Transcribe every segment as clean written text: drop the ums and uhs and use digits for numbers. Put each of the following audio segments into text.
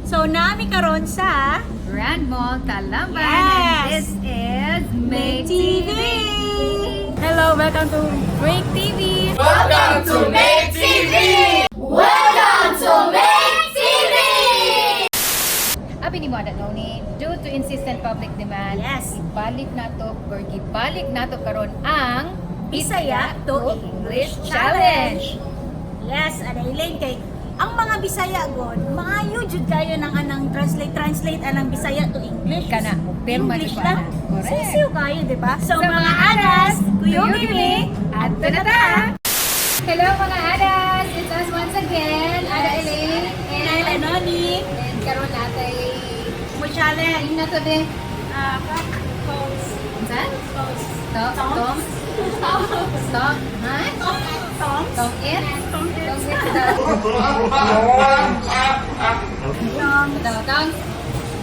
So naa mi karon sa Grand Mall, Talamban. Yes! And this is Make Make TV! TV. Hello, welcome to Break TV. Welcome to Make TV! Welcome to Make TV! Abi ni mo Noni, due to insistent public demand, ibalik nato or gibalik nato karon ang Bisaya to English Challenge. Yes, Ada Elaine, kay ang mga Bisaya god, maayo jud kayo ng anang translate translate anang Bisaya to English. Kana, pirma English jud lang. ana. Correct. Sisiw kayo, di ba? So, mga adas, kuyugi mi, adto na ta! Hello, mga adas! It's us once again, Ada Elaine And and, Noni, and karon natay mo challenge. na to be. Ah, Toms. Unsa? Toms. Tom? Tom? Tom? Ha? Tom? Tom it? Tom it. Tom it daw. Tom. Daw, Tom.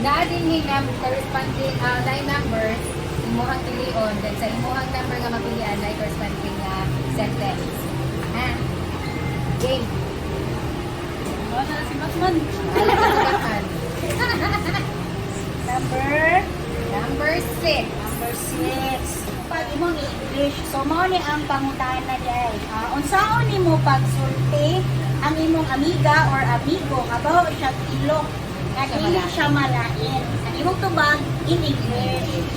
Naa din nang corresponding nine numbers imuhang pilion, then sa imuhang number nga mapilian na corresponding nga sentence. Ha? Game. Wala na si Batman. Wala na si Batman. Number? Number 6. Number 6. Pag imong English, so mao ni ang pangutana diay. Unsaon nimo pagsulti ang imong amiga or amigo nga baho siya ilok nga Siya dili malain. siya malain? Ang imong tubag in English.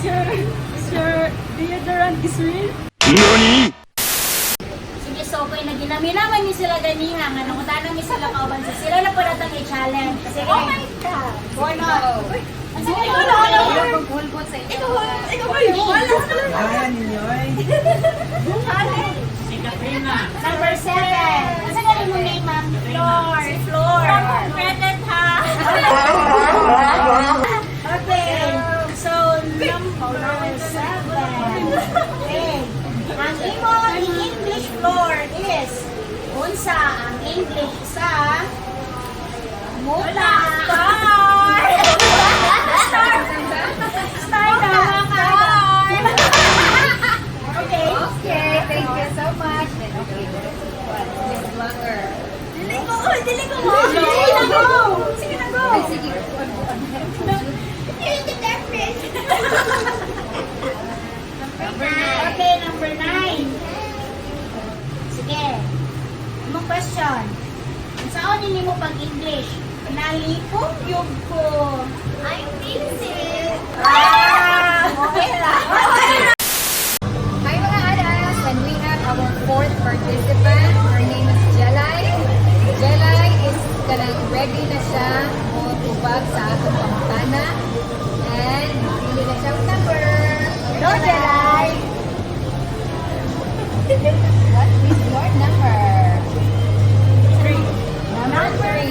Is your deodorant is real? NANI? Sige, so kay naginaminaman ni sila ganiha nga nangutana mi sila kauban, so sila na pala tang i-challenge. Sige. Oh my God. Why not? Go. Sige, ikaw na, ikaw na. Hulgot sa inyo. Ikaw ba yun? Wala. Kaya ninyo ay. Challenge. Number 7. Asa galing mo name, ma'am? Flor. Si Flor. Credit, ha? Okay. So, number 7. Okay. Ang imong English, Flor, is unsa ang English sa muta? Star! Star! Star daw, star. Okay. Okay, thank you so much. Then, okay, what? Miss Vlogger. Dili ko, oh, dili ko mo. Sige na, go. Sige na, go. Ay, sige. You're the best. Okay, number 9. Sige. Imong question. Unsaon ninyo mo pag English? Nalipong yug ko. I'm busy. Ah! Okay lang. Hi, mga adas! And we have our fourth participant. Her name is Jelay. Jelay is kanang ready na siya mo tubag sa atong pangutana. And pili na siya og number. Go, Jelay. What is your number? 3. Number 3.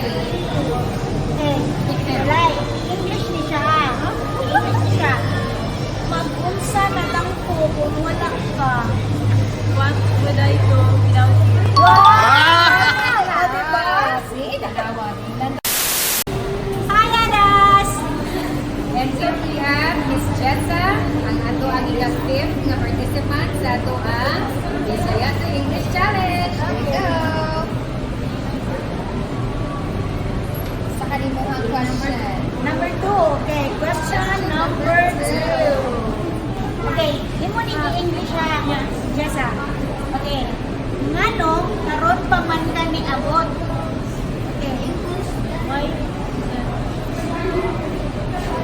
Okay. Jelay, English ni siya. English ni siya. Mag-unsa na lang ko kung wala ka. What would I do without you? Wow! Ah, diba? See, dalawa. Hi, Adas! And here we have Miss Jessa, ang ato ang ika-fifth nga participant sa ato ang Bisaya to English Challenge. Here we go! Sa kanimuhang question. Number 2. Okay, question number 2. Okay, imo ni English ha, Jessa. Okay. Ngano karon pa man ka ni abot? Okay. Why?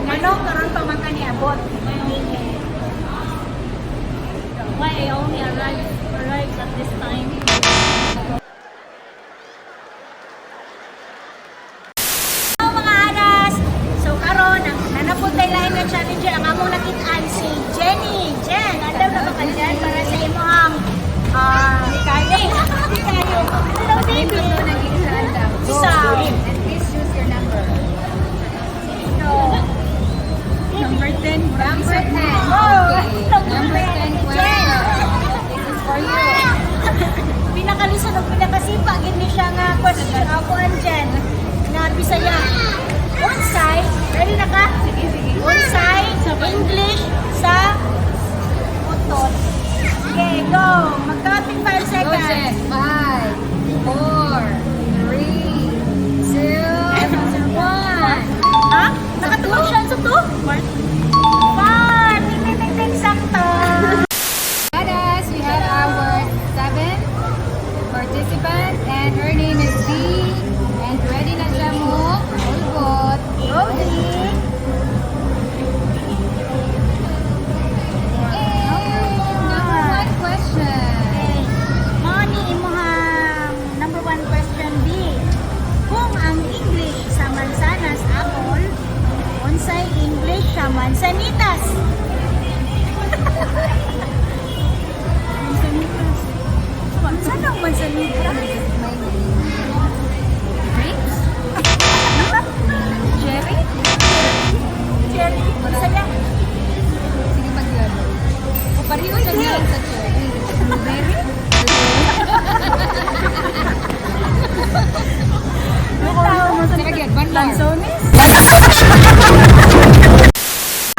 Ngano karon pa man ka ni abot? Why I only arrived at this time? Hello, mga adas! So karon ang nanapod tay lain nga challenger ang among nakit-an si Jenny. Jen, andam na ba ka dyan para sa imong di kayo. Di kayo. Hello, baby. Ito nang isa. Isa. And please choose your number. So, Number 10. Number 10. Oh, Okay. Number 10 question. This is for you. Pinakalisod ug pinakasipa gid ni siya nga question ako andyan na Bisaya. Unsay, ready na ka? Sige, sige. Unsay English sa utot? Okay, go. Mag-counting 5 Go, seconds. Jen. 5, 4, And her name is V. And ready na siya mo. Ulgot. Go, V! And number one question. Okay. Mao ni imuhang number one question, B. Kung ang English sa mansanas apple, unsay English sa mansanitas? Mansanitas. Unsa ang mansanitas? Grapes? Cherry? Cherry. Unsa na? Sige, pagyado. O pareho siya niya sa cherry. Blueberry? Sige, one more. Lanzones?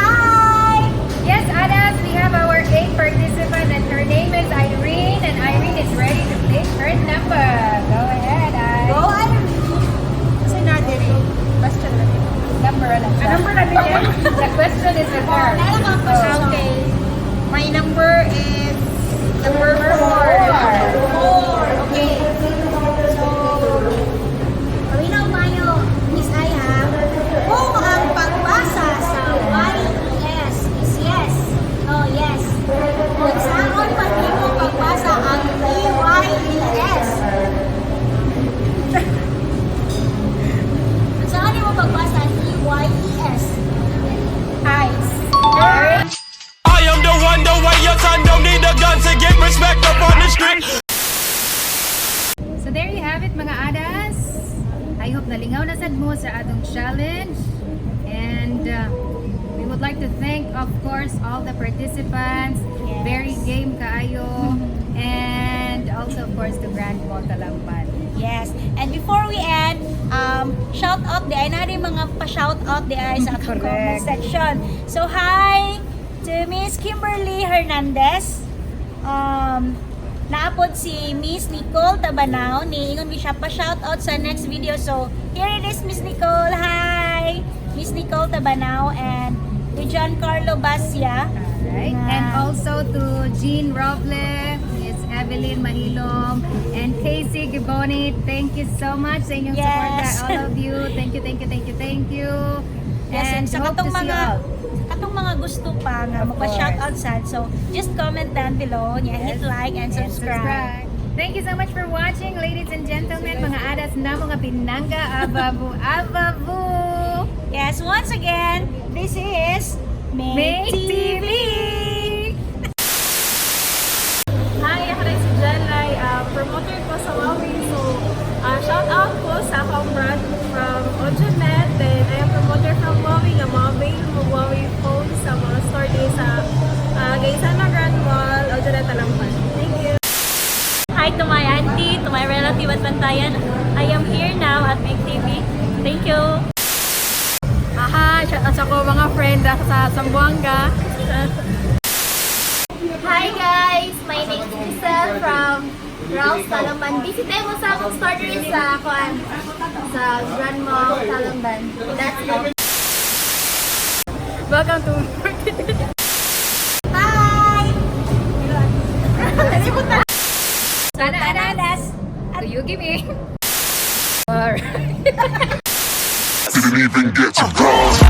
Hi! Yes, Adas, we have our eighth participant and her name is Irene, and Irene is ready to pick her number. Go ahead, I. Go, Irene! Kasi na diri. Question na diri. Number lang siya. Ah, number na diri? The question is with her. Wala ka question. Okay. My number is number 4. 4. Okay. So, paminaw mayo, Miss Ai ha. Kung ang pagbasa sa YES is yes. Oh, yes. Kung saan man nimo pagbasa ang EYES. Kung saan nimo pagbasa ang EYES? Eyes. I am the one, the way your son don't need a gun to get respect up on the street. So there you have it, mga Adas. I hope nalingaw na sad mo sa atong challenge. And we would like to thank, of course, all the participants. Yes. Very game kaayo. And also, of course, to Grand Mall Talamban. Yes. And before we end, shout out diay na rin mga pa-shout out diay sa atong comment Correct. section. So hi to Miss Kimberly Hernandez. Naa pod si Miss Nicole Tabanao ni ingon mi siya pa-shout out sa next video. So here it is, Miss Nicole. Hi. Miss Nicole Tabanao and to Giancarlo Basia. Alright. And also to Jean Roble, Miss Evelyn Mahilom, and Casey Giboni. Thank you so much sa inyong support, all of you. Thank you, thank you, thank you, thank you. Yes, And and sa hope to katong see you mga all. sa katong mga gusto pa nga Of magpa-shout course. out sad. So just comment down below, yeah, hit like and subscribe. Thank you so much for watching, ladies and gentlemen, mga adas na mga binangga, ababu, ababu! Yes, once again, this is May, May TV. TV! Hi, ako rin si Jelay, promoter ko sa Huawei. So, shout out po sa akong brand from Ojonet. Then, I am promoter from Huawei nga mga avail mo Huawei phone sa mga store din sa Gaisano Grand Mall, Ojonet Talamban. Thank you! Hi to my auntie, to my relative at Bantayan. I am here now at Make TV. Thank you. Aha, shout out sa ko mga friend sa Zamboanga. Hi guys! My name is Giselle from Ralph's Talamban. Bisitahin mo sa akong store diri sa kuan sa Grand Mall Talamban. That's it. Welcome to Hi! Sana adas! Adas! Do you give me? Alright. Didn't even get to cross.